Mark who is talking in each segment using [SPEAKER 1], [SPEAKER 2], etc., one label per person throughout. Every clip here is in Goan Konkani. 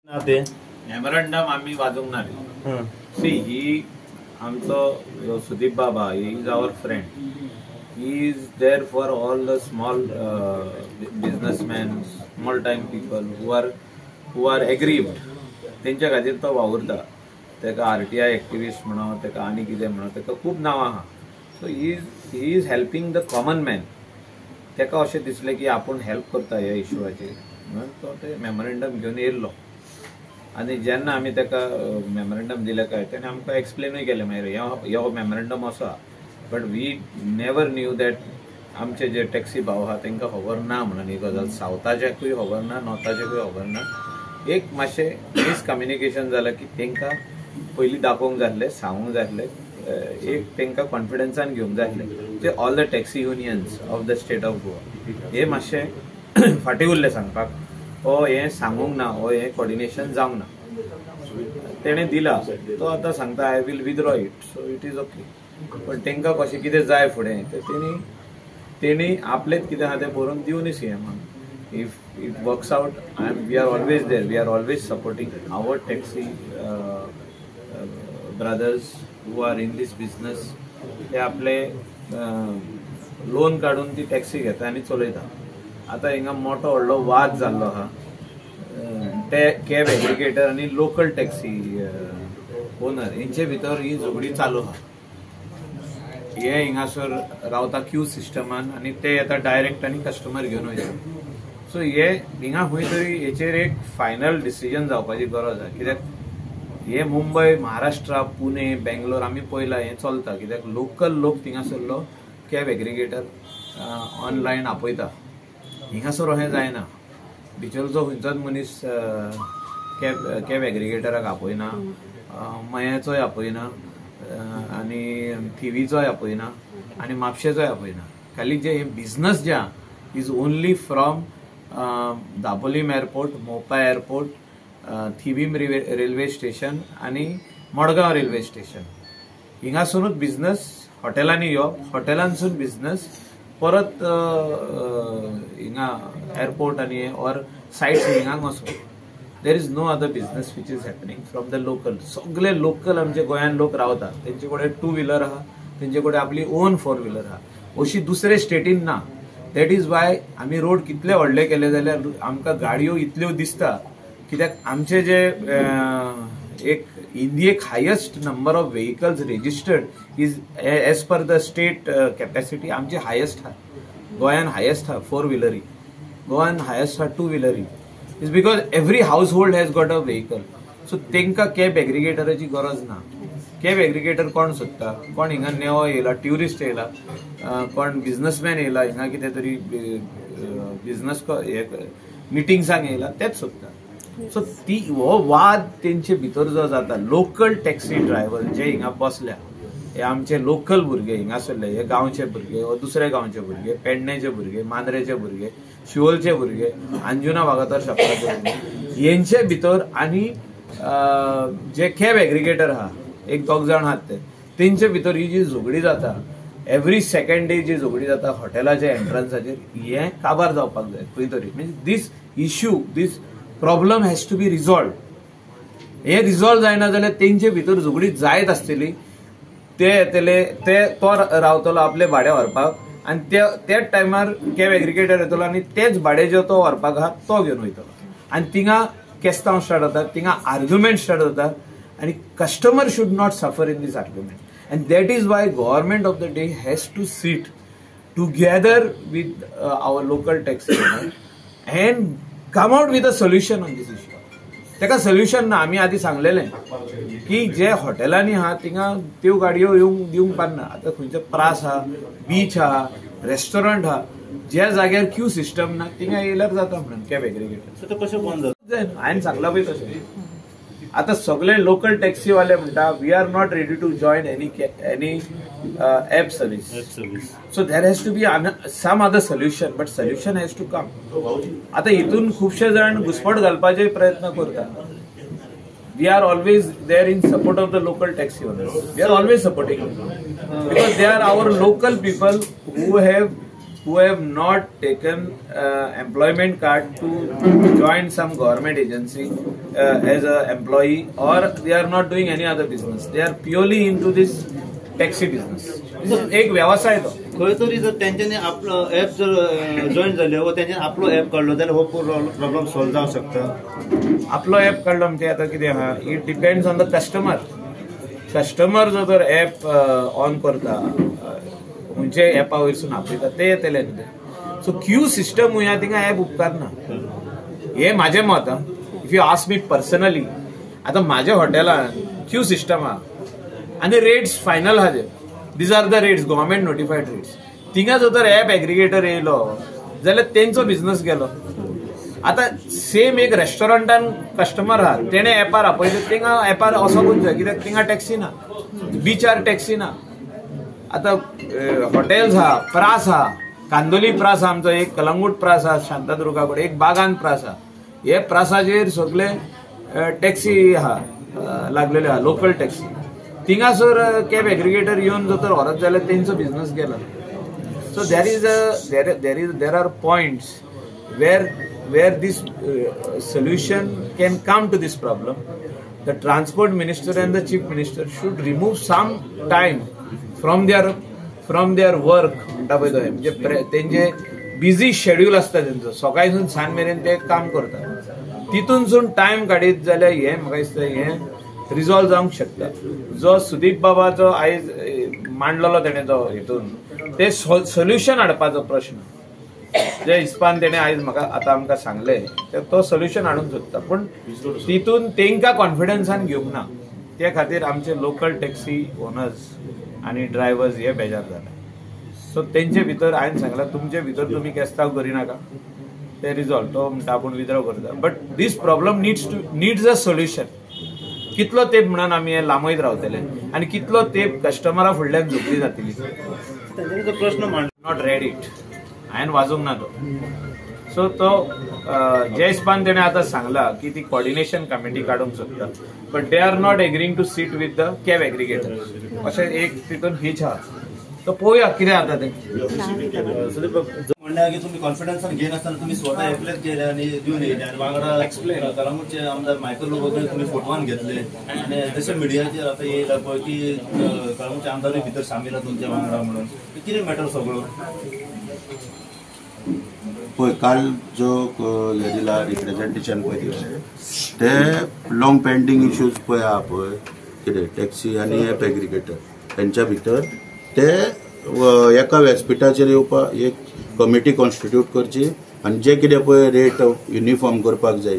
[SPEAKER 1] ना ते
[SPEAKER 2] मेमोरंडम आमी वाजोवंक ना रे. सी, ही आमचो सुदीप बाबा, he is our friend, he is there for all the small businessman, small time people who are aggrieved. तेंच्या खातीर तो वावुरता. ताका आरटीआय एक्टिविस्ट म्हणो, ताका आनी कितें म्हणो, ताका खूब नांवां आहा. So he is helping the common man. ताका अशें दिसलें की आपूण हेल्प करता ह्या इशुवाचेर म्हणून तो ते मेमोरेंडम घेवन येयल्लो. आनी जेन्ना आमी ताका मेमोरेंडम दिलें काय तेणें आमकां एक्सप्लेनूय केलें मागीर हो मेमोरेंडम असो आहा, but we never knew that आमचे जे टॅक्सी भाव आहा तांकां खबर ना म्हणून ही गजाल. सावथाच्याकूय खबर ना, नॉर्थाच्याकूय खबर ना. एक मातशें मिसकम्युनिकेशन जालें की तांकां पयलीं दाखोवंक जाय आसलें, सांगूंक जाय आसलें, एक तांकां कॉन्फिडन्सान घेवंक जाय आसलें. ते all the taxi unions of the state of Goa हे मातशें फाटीं उरलें सांगपाक, ओ हें सांगूंक ना, ओ हें कॉर्डिनेशन जावंक ना. तेणें दिला, तो आतां सांगता I will withdraw it, so it is okay. पण तांकां कशें कितें जाय फुडें ते तेणी आपलेच कितें आहा तें बरोवन दिवनी सीएमाक. If it works out, I am we are always there, we are always supporting our taxi brothers who are in this business. ते आपले लोन काडून ती टॅक्सी घेता आनी चलयता. आतां हिंगा मोठो व्हडलो वाद जाल्लो आहा, ते कॅब एग्रिगेटर आनी लोकल टॅक्सी ओनर हेंचे भितर ही झगडी चालू आहा. हे हिंगासर रावता क्यू सिस्टमान आनी ते येता डायरेक्ट आनी कस्टमर घेवन वयता. सो हे हिंगा खंय तरी हेचेर एक फायनल डिसिजन जावपाची गरज आहा. कित्याक हे मुंबय, महाराष्ट्र, पुणे, बेंगलोर आमी पळयलां हें चलता. कित्याक लोकल लोक थिंगासरलो कॅब एग्रिगेटर ऑनलायन आपयता. हिंगासर अशें जायना. भितरचो खंयचोच मनीस कॅब एग्रिगेटराक आपयना, मयाचोय आपयना, आनी थिवीचोय आपयना, आनी म्हापशेचोय आपयना. खाली जे बिजनस जे आहा is only from Dabolim airport, Mopa airport, Thivim railway station आनी मडगांव रेल्वे स्टेशन. हिंगासुनूच बिजनस हॉटेलांनी येवप, हॉटेलांसून बिजनस परत हिंगा एअरपोर्ट आनी ऑर सायट सिंगांक वचून. There is no other business which is happening from the local. सगळे लोकल आमचे गोंयान लोक रावतात, तेंचे कडेन टू व्हिलर आहा, तेंचे कडेन आपली ओन फोर व्हिलर आहा, अशी दुसरे स्टेटीन ना. That is why आमी रोड कितले व्हडले केले जाल्यार आमकां गाडयो इतल्यो दिसता. कित्याक आमचे जे एक इंडियेक highest number of vehicles registered is as per the state capacity आमची हायेस्ट आहा. गोंयान हायेस्ट आहा फोर व्हिलरी, गोवान हायेस्ट आहा two व्हिलरी. Is because every household has got a vehicle. So तांकां कॅब एग्रिगेटराची गरज ना. कॅब एग्रिगेटर कोण सोदता? कोण हिंगा नेवो येयला, ट्युरिस्ट येयला, कोण बिजनसमॅन येयला, हिंगा कितें तरी बिजनस मिटिंग्सांक येयला, तेच सोदता. सो ती हो वाद तेंचे भितर जो जाता, लोकल टॅक्सी ड्रायव्हर जे हिंगा बसल्या, हे आमचे लोकल भुरगे हिंगासरले, हे गांवचे भुरगे वा दुसऱ्या गांवचे भुरगे, पेडण्याचे भुरगे, मांद्रेचे भुरगे, शिवोलचे भुरगे, अंजुना वागातोर शापराचे भुरगे, हेंचे भितर आनी जे कॅब एग्रिगेटर आहा एक दोग जाण आहात ते, तेंचे भितर ही जी झगडी जाता, एवरी सेकंड डे जी झगडी जाता हॉटेलाच्या एंट्रन्साचेर, हें काबार जावपाक जाय खंय तरी. Means this issue, this problem has to be resolve. हे रिजॉल्व जायना जाल्यार तेंचे भितर झगडी जायत आसतली. ते येतले, ते तो रावतलो आपले भाडें व्हरपाक आनी त्याच टायमार कॅब एग्रिगेटर येतलो आनी तेच भाडें जे तो व्हरपाक आहा तो घेवन वयतलो आनी थिंगा केस्तांव स्टार्ट जाता, थिंगा आर्ग्युमेंट स्टार्ट जाता आनी customer should not suffer in this argument. And that is why government of the day has to sit together with our local taxi and come out with a solution on this issue. ताका सोल्युशन ना. आमी आदी सांगलेलें की जे हॉटेलांनी आहा थिंगा त्यो गाडयो येवंक दिवंक पारना. आतां खंयचो प्रास आहा, बीच आहा, रेस्टॉरंट आहा, ज्या जाग्यार क्यू सिस्टम ना थिंगा येयल्यार जाता म्हणून कॅब एग्रिगेटर.
[SPEAKER 1] ते कशें बंद जाता?
[SPEAKER 2] हांवें सांगलां पळय तशें. आतां सगळे लोकल टॅक्सीवाले म्हणटा we are not ready to join any app service. So there has to be some other solution, but solution has to come. आतां हितून खुबशे जाण घुसपट घालपाचे प्रयत्न करता. We are always there in support of the local taxi owners. We are always supporting because they are our local people who have who have not taken employment card to join some government agency as a employee, or they are not doing any other business. They are purely into this taxi business. एक व्यवसाय तो.
[SPEAKER 1] खंय तरी जर तेंच्यांनी आपलो ऍप जर जॉईन जाले वा तेंच्यांनी आपलो ऍप काडलो जाल्यार हो प्रॉब्लम सॉल्व जावंक शकता.
[SPEAKER 2] आपलो ऍप काडलो म्हणजे आता कितें आहा, it depends on the customer. Customer जो तर ऍप ऑन करता खंयचे एपा वयरसून आपयता ते येतले न्ही. सो क्यू सिस्टम आहा थिंगा ऍप उपकारना, हे म्हाजें मत. If you ask me personally, आतां म्हाज्या हॉटेलान क्यू सिस्टम आहा आनी रेट्स फायनल आहा ते. These are the rates, government notified rates. थिंगा जर तर ऍप एग्रिगेटर येयलो जाल्यार तेंचो बिझनस गेलो. आतां सेम एक रेस्टॉरंटान कस्टमर आहा, तेणें एपार आपयले, थिंगा एपार वचोंकूच जाय कित्याक थिंगा टॅक्सी ना, बिचार टॅक्सी ना. आतां हॉटेल्स आहा, प्रास आहा, कांदोली प्रास आहा आमचो, एक कलंगूट प्रास आहा शांतादुर्गा कडेन, एक बागान प्रास आहा. हे प्रासाचेर सगळे टॅक्सी आहा लागलेले आहा, लोकल टॅक्सी. थिंगासर कॅब एग्रिगेटर येवन जर तर व्हरत जाल्यार तेंचो बिझनस गेला. So there is a there there is there are points where this solution can come to this problem. The transport minister and the chief minister should remove some time from their work म्हणटा पळय तो, म्हणजे तेंचे बिझी शेड्यूल आसता तेंचो, सकाळीसून सांज मेरेन ते काम करतात, तितूनसून टायम काडीत जाल्यार हें म्हाका दिसता हें रिजॉल्व जावंक शकता. जो सुदीप बाबाचो आयज मांडलेलो तेणें जो हितून ते सोल्युशन हाडपाचो प्रश्न जे हिसपान तेणें आयज म्हाका आतां आमकां सांगलें तो सोल्युशन हाडूंक सोदता, पूण तितून तेंकां कॉन्फिडन्सान घेवंक ना. ते खातीर आमचे लोकल टॅक्सी ओनर्स आनी ड्रायव्हर्स हे बेजार जाले. सो तेंचे भितर हांवें सांगलां तुमचे भितर तुमी केस्तांव करिनाका, ते रिजॉल्व तो म्हणटा आपूण विद्रो करता, but this problem needs a solution. कितलो तेप म्हणून आमी हे लांबयत रावतले आनी कितलो तेप कस्टमरा फुडल्यान झोपली जातली,
[SPEAKER 1] प्रश्न
[SPEAKER 2] not red it हांवें वाजूंक ना तो. सो तो जे हिसपान तेणें आतां सांगला की ती कॉर्डिनेशन कमिटी काडूंक सोदता, but they are not agreeing to sit with the cab aggregator, अशें एक तितून हीच आहा. तो पळोवया कितें जाता तें.
[SPEAKER 1] म्हणणें की तुमी कॉन्फिडन्सान घेयनासतना तुमी स्वता एकलेच गेले आनी दिवन येयले आनी वांगडा कलंगूटचे आमदार मायकल लोबो तुमी फोटवान घेतले आनी जशें मिडियाचेर आतां येयला पळय की कलंगूटचे आमदारूय भितर सामील आहा तुमच्या वांगडा म्हणून, कितें मॅटर सगळो?
[SPEAKER 3] पळय काल जो हे दिला रिप्रेझेंटेशन पळय दिलें ते लॉंग पेंडींग इश्यूज पळय आहा पळय कितें टॅक्सी आनी एप एग्रिगेटर तेंच्या भितर ते एका व्यासपिठाचेर येवपाक एक कमिटी कॉन्स्टिट्यूट करची आनी जे कितें पळय रेट युनिफॉर्म करपाक जाय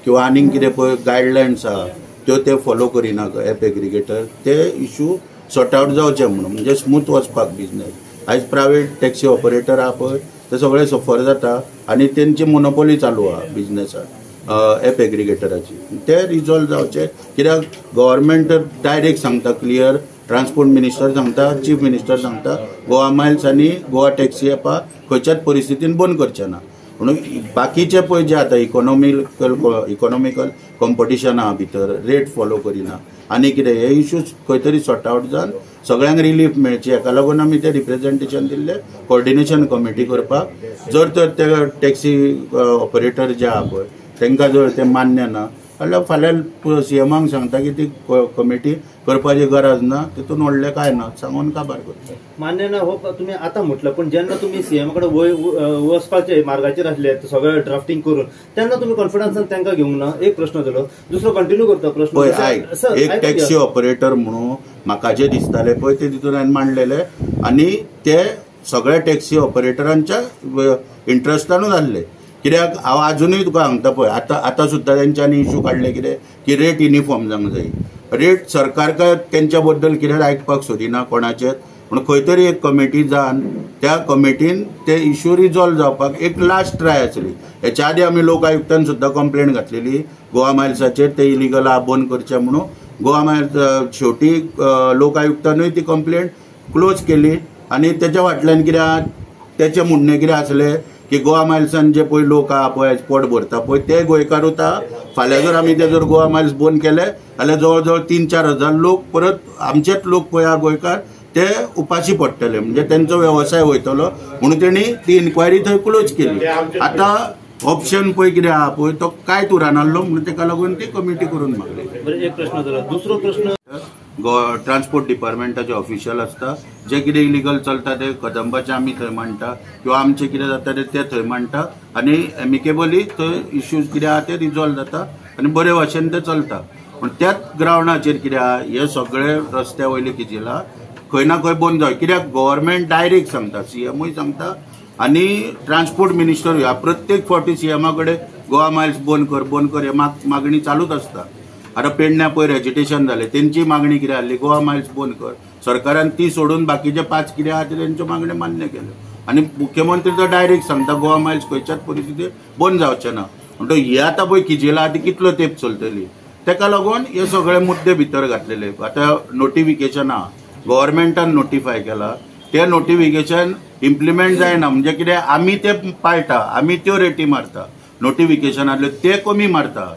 [SPEAKER 3] किंवा आनीक कितें पळय गायडलायन्स आहा त्यो ते फॉलो करिना एप एग्रिगेटर, ते इशू सॉर्ट आवट जावचे म्हणून, म्हणजे स्मूथ वचपाक बिजनेस. आयज प्रायवेट टॅक्सी ऑपरेटर आहा पळय ते सगळे सफर जाता आनी तेंची मोनोपोली चालू आहा बिजनेसाक एप एग्रिगेटराची, ते रिजॉल्व जावचे. कित्याक गव्हर्मेंट डायरेक्ट सांगता क्लियर, ट्रान्सपोर्ट मिनिस्टर सांगता, चीफ मिनिस्टर सांगता गोवा मायल्स आनी गोवा टॅक्सी एपा खंयच्याच परिस्थितीन बंद करचे ना. म्हणून बाकीचे पळय जे आतां इकॉनॉमिकल कॉम्पिटिशन आहा भितर, रेट फॉलो करिना आनी कितें, हे इश्यूज खंय तरी सॉर्ट आवट जावन सगळ्यांक रिलीफ मेळची हेका लागून आमी ते रिप्रेझेंटेशन दिल्लें कॉर्डिनेशन कमिटी करपाक. जर तर ते टॅक्सी ऑपरेटर जे आहा पळय तांकां जर ते मान्य ना जाल्यार फाल्यां सीएमाक सांगता की ती कमिटी करपाची गरज ना, तितून व्हडलें कांय ना सांगून काबार करता.
[SPEAKER 1] मान्य ना हो तुमी आतां म्हटलं, पूण जेन्ना तुमी सीएमा कडेन वचपाचे मार्गाचेर आसले सगळें ड्राफ्टिंग करून तेन्ना तुमी कॉन्फिडन्सान तांकां घेवंक ना, एक प्रश्न जालो. दुसरो कंटिन्यू करता प्रश्न.
[SPEAKER 3] पळय आयक, एक टॅक्सी ऑपरेटर म्हणून म्हाका जे दिसताले पळय ते तितून हांवें मांडलेले आनी ते सगळ्या टॅक्सी ऑपरेटरांच्या इंट्रस्टानूच आसले. कित्याक हांव आजुनूय तुका सांगता पळय आतां आतां सुद्दां तेंच्यांनी इशू काडले कितें की रेट युनिफॉर्म जावंक जाय, रेट सरकार काय तेंच्या बद्दल कितें आयकपाक सोदिना कोणाचेच, पूण खंय तरी एक कमिटी जावन त्या कमिटीन ते इशू रिजॉल्व जावपाक एक लास्ट ट्राय आसली. हेच्या आदी आमी लोक आयुक्तान सुद्दां कंप्लेन घातलेली गोवा मायल्साचेर ते इलिगल आहा बंद करचें म्हणून. गोवा मायल्स शेवटी लोक आयुक्तानूय ती कंप्लेन क्लोज केली आनी तेच्या फाटल्यान कितें तेचें म्हणणें कितें आसलें की गोवा मायल्सान जे पळय लोक आहा पळय पोट भरता पळय ते गोंयकारूच आहा, फाल्यां जर आमी ते जर गोवा मायल्स बंद केले जाल्यार जवळ जवळ 3-4 हजार लोक परत आमचेच लोक पळय आहा गोंयकार ते उपाशी पडटले, म्हणजे तेंचो वेवसाय वयतलो म्हणून तेणी ती इन्क्वायरी थंय क्लोज केली. आतां ऑप्शन पळय कितें आहा पळय तो कांयच उरनासलो म्हणून तेका लागून ती कमिटी करून मागली.
[SPEAKER 1] एक प्रश्न जालो. दुसरो प्रश्न,
[SPEAKER 3] ट्रान्सपोर्ट डिपार्टमेंटाचे ऑफिशियल आसता जे कितें इलिगल चलता ते कदंबाचे आमी थंय मांडटा किंवा आमचे कितें जाता ते थंय मांडटा आनी एमिकेबली थंय इश्यूज कितें आहा ते रिजॉल्व जाता आनी बरे भाशेन ते चलता. पूण त्याच ग्रावंडाचेर कितें आहा हे सगळे रस्त्या वयले किजिला खंय ना खंय बंद जाय, कित्याक गव्हर्मेंट डायरेक्ट सांगता, सीएमूय सांगता आनी ट्रान्सपोर्ट मिनिस्टर ह्या प्रत्येक फावटी सीएमा कडेन गोवा मायल्स बंद कर बंद कर हे मागणी चालूच आसता. आतां पेडण्या पयर एजिटेशन जालें, तेंची मागणी कितें आसली गोवा मायल्स बंद कर, सरकारान ती सोडून बाकीचे 5 कितें आहा ते तेंच्यो मागण्यो मान्य केल्यो आनी मुख्यमंत्री तर डायरेक्ट सांगता गोवा मायल्स खंयच्याच परिस्थितीत बंद जावचें ना. म्हणटकीर हे आतां पळय किजिला आतां कितलो तेंप चलतली, तेका लागून हे सगळे मुद्दे भितर घातलेले. आतां नोटिफिकेशन आहा, गव्हर्मेंटान नोटिफाय केला, ते नोटिफिकेशन इम्प्लिमेंट जायना, म्हणजे कितें आमी ते पाळटा, आमी त्यो रेटी मारता, नोटिफिकेशनांतल्यो ते कमी मारता,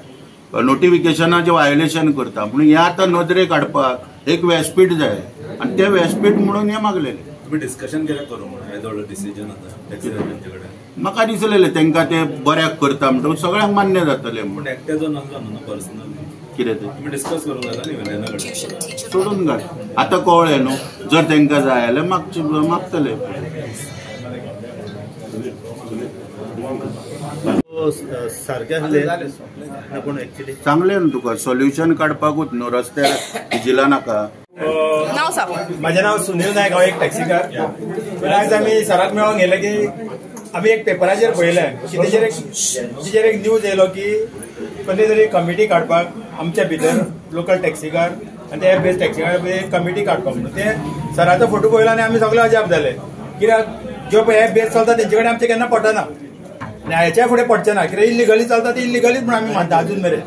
[SPEAKER 3] नोटिफिकेशनाचें व्हायोलेशन करता. म्हणून हे आतां नदरेक हाडपाक एक व्यासपीठ जाय आनी ते व्यासपीठ म्हणून हे मागलेले.
[SPEAKER 1] तुमी डिस्कशन केलें करूं म्हणून येदो डिसिजन आतां टॅक्सी ड्रायव्हरांचे कडेन?
[SPEAKER 3] म्हाका दिसलेलें तांकां ते बऱ्याक करता म्हणटकूच सगळ्यांक मान्य जातलें म्हणून.
[SPEAKER 1] एकट्याचो नासलो न्हू पर्सनली
[SPEAKER 3] कितें तें
[SPEAKER 1] तुमी डिस्कस करूंक जाता न्ही युनियना कडेन?
[SPEAKER 3] सोडून घाल, आतां कळ्ळें न्हू, जर तांकां जाय जाल्यार मागतले.
[SPEAKER 1] सारकें आसलें पूण एक्चुअली
[SPEAKER 3] चांगलें न्हू तुका सोल्युशन काडपाकूच न्हू, रस्त्यार किजिला नाका.
[SPEAKER 4] माझे नाव सुनील नायक, हांव एक टॅक्सीकार. आयज आमी सराक मेळोंक गेले की आमी एक पेपराचेर पळयलें की तेजेर एक न्यूज येयलो की कसली तरी कमिटी काडपाक आमच्या भितर लोकल टॅक्सीकार आनी ते एप बेज टॅक्सीकार एक कमिटी काडपाक म्हणून. ते सराचो फोटो पळयलो आनी आमी सगळे अजाप जाले, कित्याक ज्यो पळय एप बेज चलता तेंचे कडेन आमचें केन्ना पडना आनी हाच्या फुडें पडचें ना, कित्याक इल्लिगली चलता ते इल्लिगलीच म्हणून आमी मानता अजून मेरेन.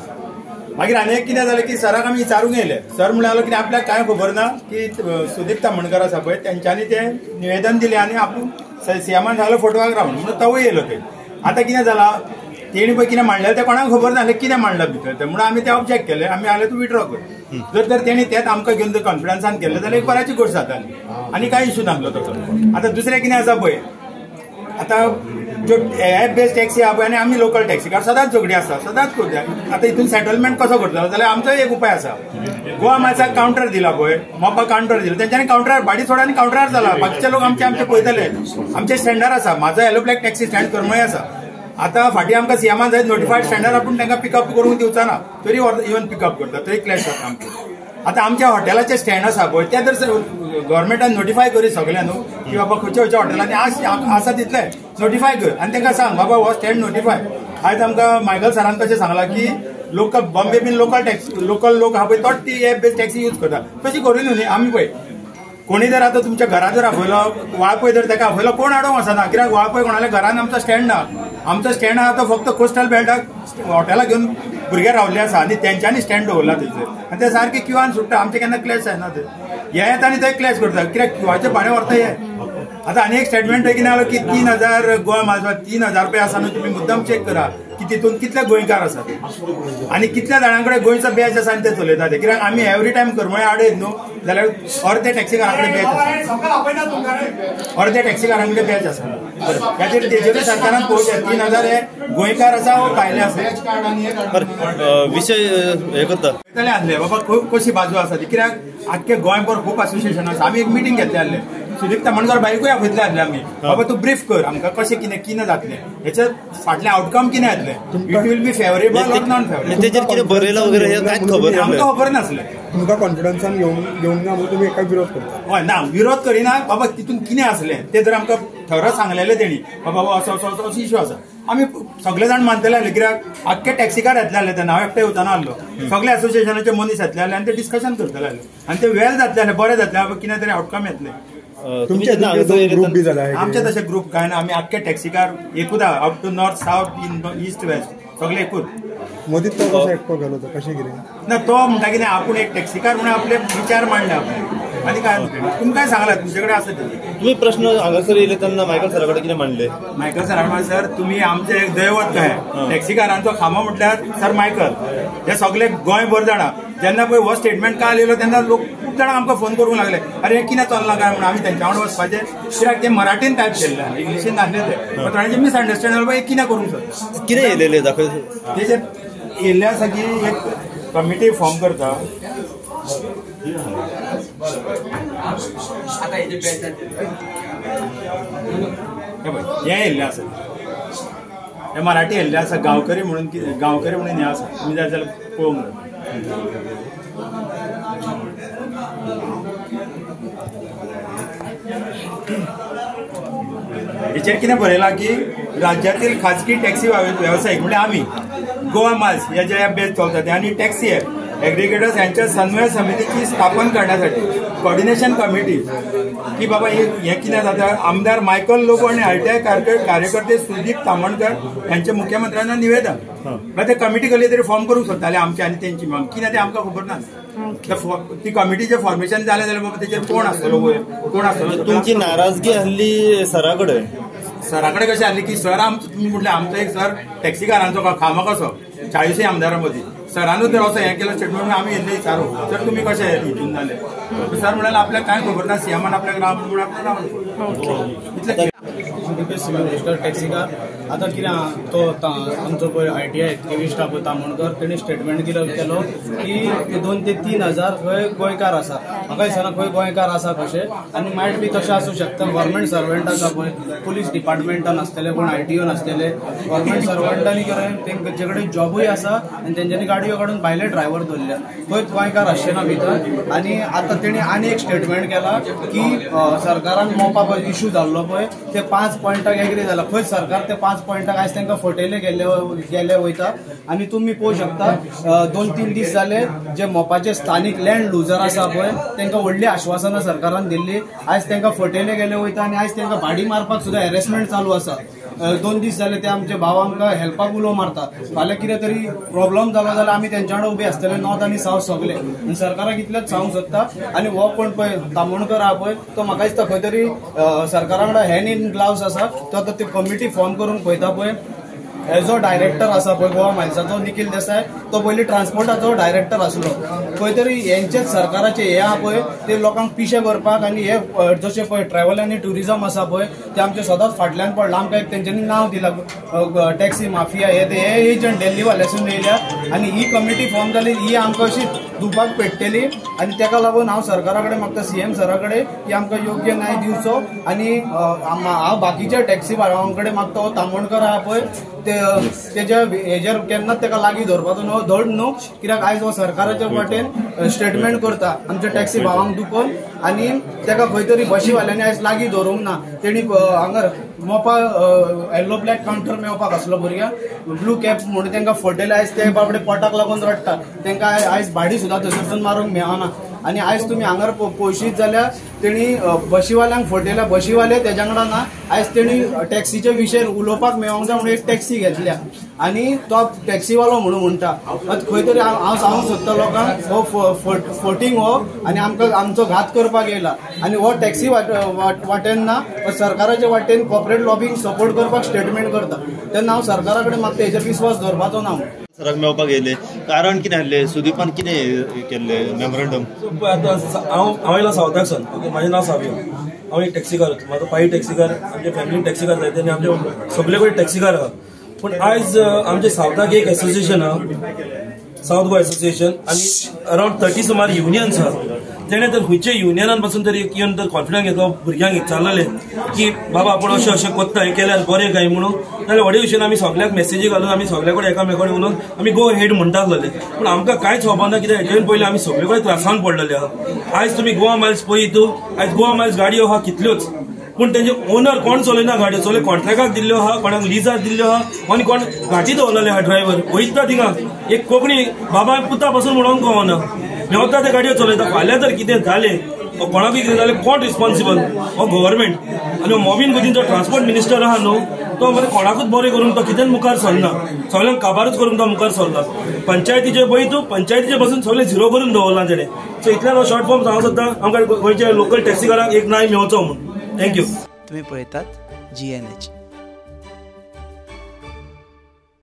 [SPEAKER 4] मागीर आनी एक कितें जालें की सराक आमी विचारूंक येयले, सर म्हणलो की आपल्याक कांय खबर ना की सुदीप तामणकर आसा पळय तेंच्यांनी तें निवेदन दिलें आनी आपूण सीएमान सांगलो फोटवाक रावन म्हणून तोवूय येयलो. ते आतां कितें जालां तेणी पळय कितें मांडलें तें कोणाक खबर नासलें कितें मांडलां भितर तें, म्हणून आमी तें ऑब्जेक्ट केलें, आमी आयले तूं विड्रॉ कर. जर तर तेणी तेंच आमकां घेवन जर कॉन्फिडन्सान केल्लें जाल्यार एक बऱ्याची गोश्ट जाताली आनी कांय इशू नासलो तसो. आतां दुसरें कितें आसा पळय, आतां ज्यो एप बेज टॅक्सी आहा पळय आनी आमी लोकल टॅक्सीकार सदांच झगडी आसता, सदांच करता. आतां हितून सेटलमेंट कसो करतलो जाल्यार आमचो एक उपाय आसा, गोवा मायल्साक कावंटर दिला पळय, मोपा कावंटर दिला, तेंच्यांनी कावंटरार भाडी सोडा आनी कावंटरार जाला, बाकीचे लोक आमचे आमचे पळयतले. आमचे स्टँडार आसा, म्हाजो येलो ब्लॅक टॅक्सी स्टँड करमय आसा. आतां फाटीं आमकां सीएमान जायत नोटिफायड स्टँडार आपूण तांकां पिकअप करूंक दिवचो ना, तरी इवन पिकअप करता, तरी क्लॅश जाता आमचो. आतां आमच्या हॉटेलाचे स्टँड आसा पळय ते जर गव्हर्मेंटान नोटिफाय करी सगळ्या न्हू की बाबा खंयच्या खंयच्या हॉटेलांनी आसा तितले नोटिफाय कर आनी तांकां सांग बाबा हो स्टँड नोटिफाय. आयज आमकां मायकल सरान कशें सांगलां की लोकल बॉम्बे बीन लोकल टॅक्सी लोकल लोक आहा पळय तोच ती एप बेज टॅक्सी यूज करता, तशी करूं न्हू आमी पळय. कोणी जर आतां तुमच्या घरा जर आपयलो वाळपय जर ताका आपयलो कोण हाडूंक वचना, कित्याक वाळपय कोणाल्या घरान आमचो स्टँड ना, आमचो स्टँड आहा तो फक्त कोस्टल बेल्टाक हॉटेलाक घेवन भुरगे रावल्ले आसा आनी तेंच्यांनी स्टँड दवरला थंयसर आनी ते सारके क्यूआन सुट्टा, आमचे केन्ना क्लॅश जायना ते हे येता आनी ते क्लॅश करता कित्याक क्यूआचे भाडें व्हरता हे. आतां आनी एक स्टेटमेंट कितें आलो की 3000 गोवा मायल्स 3000 रुपया आसा न्हू, तुमी मुद्दम चॅक करा की तितून कितले गोंयकार आसात आनी कितल्या जाणां कडेन गोंयचो बॅच आसा आनी ते चलयता ते, कित्याक आमी एवरी टायम करमळे आडयत न्हू जाल्यार अर्दे टॅक्सीकारां कडेन बॅच आसा, अर्दे टॅक्सीकारां कडेन बॅच आसा. खातीर तेजेरूय सरकारान पळोवचें 3000 हे गोंयकार आसा वो भायले आसा
[SPEAKER 1] विशय हे करता
[SPEAKER 4] आसले बाबा कशी बाजू आसा ती, कित्याक आख्खे गोंयभर खूब असोसिएशन आसा. आमी एक मिटींग घेतले आसले, सुदीप तामणकर बाईकूय आपयतले आसले आमी, बाबा तूं ब्रीफ कर आमकां कशें कितें कितें जातलें, हेचे फाटलें आउटकम कितें येतलें, it will be favourable or non favourable,
[SPEAKER 1] तेजेर कितें बरयलां वगैरे हें कांयच खबर ना,
[SPEAKER 4] आमकां खबर नासलें.
[SPEAKER 5] तुमकां कॉन्फिडन्सान घेवंक ना म्हणून तुमी एका विरोध करता?
[SPEAKER 4] हय ना, विरोध करिना बाबा तितून कितें आसलें तें जर आमकां थरो सांगलेलें तेणी बाबा असो असो असो असो इशू आसा, आमी सगळे जाण मानतले आसले, कित्याक आख्खे टॅक्सीकार येतले आसले तेन्ना हांव एकटे वचना आसलो, सगळे असोसिएशनाचे मनीस येतले आसले आनी ते डिस्कशन करतले आसले आनी ते वेल जातले आसले, बरें जातलें बाबा कितें तरी आउटकम येतलें. आमचे तशे ग्रुप कांय ना, आमी आख्खे टॅक्सीकार एकूच up to north south east west सगळे एकूच.
[SPEAKER 5] मदींच तो कसो एकटो गेलो तो कशें कितें
[SPEAKER 4] ना तो म्हणटा कितें आपूण एक टॅक्सीकार म्हणून आपले विचार मांडले आपले आनी काय तुमकांय सांगला तुमचे कडेन आसा ते.
[SPEAKER 1] तुम्ही प्रश्न हांगासर येयले तेन्ना मायकल सरा कडेन कितें मांडले?
[SPEAKER 4] मायकल सरान म्हणलें सर तुमी आमचें एक दैवत काय टॅक्सीकारांचो खांबो म्हटल्यार सर मायकल, हे सगळे गोंयभर जाणा. जेन्ना पळय हो स्टेटमेंट काल येयलो तेन्ना लोक खूब जाणां आमकां फोन करूंक लागले अरे हें कितें चल्लां काय म्हणून आमी तेंच्या वांगडा वचपाचें कित्याक ते मराठीन टायप केल्लें इंग्लिशीन नासलें तें थोड्यांचें मिसअंडरस्टँड जालें हें कितें करूंक सोदता.
[SPEAKER 1] कितें येयलेलें दाखय
[SPEAKER 4] तेजेर येयल्लें आसा की एक कमिटी फॉर्म करता. हे पळय हें येयल्लें आसा हें मराठी येयल्लें आसा गांवकरी म्हणून गांवकरी म्हणून हें आसा तुमी जाय जाल्यार पळोवंक जाय. हेचेर कितें बरयलां की राज्यातील खाजगी टॅक्सी व्यावसायिक म्हणजे आमी गोवा माल्स ह्या जे बेस चलता ते आनी टॅक्सी ॲप एग्रिगेटर्स यांच्या समन्वय समितीची स्थापन करण्यासाठी कॉर्डिनेशन कमिटी की बाबा हे कितें जाता आमदार मायकल लोबो आनी आरटीआय कार्यकर्ते सुदीप तामणकर यांच्या मुख्यमंत्र्यांना निवेदन. ते कमिटी कसली तरी फॉर्म करूंक सोदताले आमचे आनी तेंची कितें तें आमकां खबर ना. ती कमिटीचें फॉर्मेशन जालें जाल्यार बाबा तेचेर कोण आसतलो वयर कोण आसतलो.
[SPEAKER 1] तुमची नाराजगी आहली सरा कडेन?
[SPEAKER 4] सरा कडेन कशें आहली की सर आमचो तुमी म्हटलें आमचो एक सर टॅक्सीकारांचो खांबो कसो 40 आमदारां मदीं सरानूच जर असो हें केलो स्टेटमेंट आमी येयल्ले विचारू सर तुमी कशें हितून जाले सर म्हणाले आपल्याक कांय खबर ना सीएमान आपल्याक राव म्हणून आपल्याक राव इतलें.
[SPEAKER 6] टॅक्सीकार आतां कितें आहा तो आमचो पळय आयटीआय एक्टिविस्ट आहा पळय तामोणकर तेणी स्टेटमेंट केलो की 2 ते 3 हजार खंय गोंयकार आसा. म्हाका दिसना खंय गोंयकार आसा कशें आनी मायट बी तशें आसूं शकता. गव्हर्मेंट सर्वंट आसा पळय पुलीस डिपार्टमेंटान आसतले कोण आयटीओन आसतले गव्हर्मेंट सर्वंटांनी कितें तेंचे कडेन जॉबूय आसा आनी तेंच्यांनी गाडयो काडून भायले ड्रायव्हर दवरल्या खंय गोंयकार आसचे ना भितर. आनी आतां तेणी आनी एक स्टेटमेंट केला की सरकारान मोपा पळय इशू जाल्लो पळय ते 5 पॉयंटाक एग्री जाला खंय सरकार ते 5 पॉयंटाक आयज तांकां फटयले गेले वयता. आनी तुमी पळोवंक शकता 2-3 दीस जाले जे मोपाचे स्थानीक लँड लुजर आसा पळय तांकां व्हडली आश्वासनां सरकारान दिल्ली आयज तांकां फटयले गेले वयता आनी आयज तांकां भाडी मारपाक सुद्दां हॅरेसमेंट चालू आसा. 2 दीस जाले ते आमचे भाव आमकां हेल्पाक उलो मारता फाल्यां कितें तरी प्रॉब्लम जालो जाल्यार आमी तेंच्या वांगडा उबे आसतले नॉर्थ आनी सावथ सगले. आनी सरकाराक इतलेंच सांगूंक सोदता. आनी हो कोण पळय तामोणकर आहा पळय तो म्हाका दिसता खंय तरी सरकारा वांगडा हँड इन ग्लावज आसा तो आतां ती कमिटी फॉर्म करूंक पळयता पळय. एज अ डायरेक्टर आसा पळय गोवा मायल्साचो निखील देसाय तो पयलीं ट्रान्सपोर्टाचो डायरेक्टर आसलो खंय तरी हेंचेच सरकाराचे हे आहा पळय ते लोकांक पिशे करपाक आनी हे जशे पळय ट्रॅव्हल आनी ट्युरिजम आसा पळय ते आमचे सदांच फाटल्यान पडला. आमकां एक तेंच्यांनी नांव दिलां टॅक्सी माफिया हे ते हे एजंट दिल्लीवाल्यासून येयल्या आनी ही कमिटी फॉर्म जाली ही आमकां अशी दुबाक पेट्टली. आनी तेका लागून हांव सरकारा कडेन मागता सीएम सरा कडेन की आमकां योग्य न्याय दिवचो. आनी हांव बाकीच्या टॅक्सी भावां कडेन मागता हो तामोणकर आहा पळय तेज्या हेजेर केन्नाच तेका लागीं धरपाचो न्हू धड न्हू कित्याक आयज हो सरकाराच्या वाटेन स्टेटमेंट करता आमच्या टॅक्सी भावांक दुखोवन आनी तेका खंय तरी बशीवाल्यांनी आयज लागीं धरूंक ना. तेणी हांगा मोपा येल्लो ब्लॅक कावंटर मेळपाक आसलो भुरग्यांक ब्लू कॅब म्हणून तांकां फटयले आयज ते बाबडे पोटाक लागून रडटा तांकां आयज भाडी सुद्दां थंयसरसून मारूंक मेळना. आनी आयज तुमी हांगार पळयशीत जाल्यार तेणी बशीवाल्यांक फटयल्या बशीवाले तेज्या वांगडा ना आयज तेणी टॅक्सीचे विशय उलोवपाक मेळोंक जाय म्हणून एक टॅक्सी घेतल्या आनी तो टॅक्सीवालो म्हणून म्हणटा खंय तरी हांव सांगूंक सोदता लोकांक हो फटींग हो आनी आमकां आमचो घात करपाक येयला. आनी हो टॅक्सी वाटेन ना सरकाराच्या वाटेन कॉर्पोरेट लॉबींग सपोर्ट करपाक स्टेटमेंट करता तेन्ना हांव सरकारा कडेन मागता हेजेर विस्वास दवरपाचो ना.
[SPEAKER 1] सराक मेळपाक येयले कारण कितें आहलें सुदीपान कितें केल्लें मेमोरंडम?
[SPEAKER 7] आतां हांव येयला सावथाक सान ओके म्हाजें नांव सावियो हांव एक टॅक्सीकार म्हाजो पाई टॅक्सीकार आमच्या फॅमिलीन टॅक्सीकार जायते आनी आमचे सगळे कडेन टॅक्सीकार आहा. पूण आयज आमच्या सावथाक एक एसोसिएशन आहा सावथ गोवा एसोसिएशन आनी अरावंड 30 सुमार युनियन्स आहा. तेणें तर खंयच्या युनियनान पासून तरी एक येवन तर कॉन्फिडन्स घेतलो भुरग्यांक विचारलें की बाबा आपूण अशें अशें कोत्ता हें केल्यार बरें काय म्हणून जाल्यार व्हडे विशयान आमी सगल्याक मेसेजी घालून आमी सगल्या कडेन एकामेका कडेन उलोवन आमी गो हेड म्हणटा आसलेले. पूण आमकां कांयच खबर ना कित्याक हेजेन पयलीं आमी सगळे कडेन त्रासान पडलेले आहा. आयज तुमी गोवा मायल्स पळयत आयज गोवा मायल्स गाडयो आहा कितल्योच पूण तेंचे ओनर कोण चलयना गाडयो सगळे कॉन्ट्रॅक्टाक दिल्ल्यो आहा कोणाक लिजार दिल्ल्यो आहा आनी कोण घाटी दवरलेले आहा ड्रायव्हर वयता थिंगा एक कोंकणी बाबा पुता पासून म्हणूंक कळना मेवता ते गाडयो चलयता. फाल्यां जर कितें जालें कोणाकूय कितें जालें कोण रिस्पॉन्सिबल हो गव्हर्मेंट. आनी मोबीन गुदिन जो ट्रान्सपोर्ट मिनिस्टर आहा न्हू तो मरे कोणाकूच बरें करूंक तो कितेंच मुखार सरना, सगळ्यांक काबारूच करूंक तो मुखार सरला. पंचायतीचे पळय तूं पंचायतीचे पासून सगळें झिरो करून दवरला तेणें. सो इतल्यान हांव शॉर्ट फॉर्म सांगूंक सोदता, आमकां गोंयच्या लोकल टॅक्सीकारांक एक न्याय मेळचो म्हूण. Thank you.
[SPEAKER 8] तुम्ही पळयतात GNH.